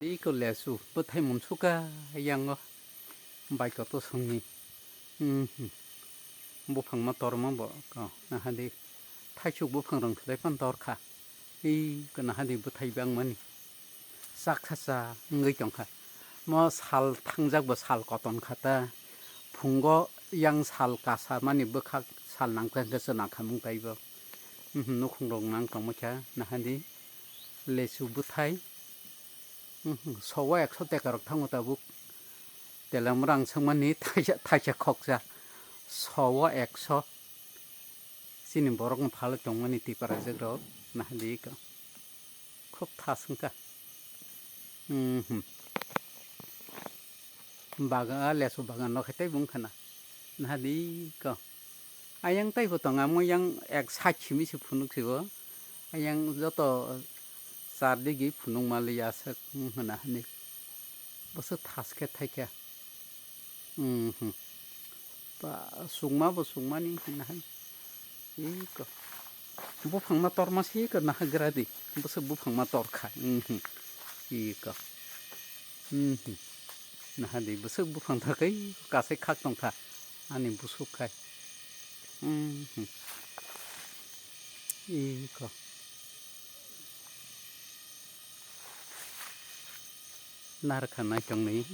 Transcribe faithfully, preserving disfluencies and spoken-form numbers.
Iko lesu bwthai munsukha yango bai koto songni. Mhm. Buphangma torma bo ko nahadi thaisuk buphang rong khlai phan torkha. Iko nahadi bwthai bangmani. Chaksa cha wngwi tongkha. Mo sal thangjak bo sal koton kha ta. Phungo yang sal kasa mani bwkhak sal nangkha hwnkhe chwna khamung taibo. Mhm, nukhung rok nang tongma kha nahadi lesu bwthai. Mhm, sobo ekso teka rok thango tabuk. Telam rang sangmani thaisa, thaisa khoksa. Sobo ekso. Chini borok no phalwi tongmani tipra jak rok nahadi ko. Khub thas wngkha. Mhm. Bagan, a lesu bagan no khe tei bung khana. Nahadi ko. Ayang tei bo tong, amo yang ek side simi se phunuk se bo. Ayang joto char digi phunuk mali aswk wng hana hini. Bwswk thas khe thai khe. Mhm. Ba, sungma bo sungmani hina hai. Iko. Buphangma torma se iko naha gra di. Bwswk buphangma torkha. Mhm. Iko. Mhm. Naha di bwswk buphang torkha, iko kasai khak tongkha. Ani busuk khai. Mhm. Iko. Narwkha nai tongni.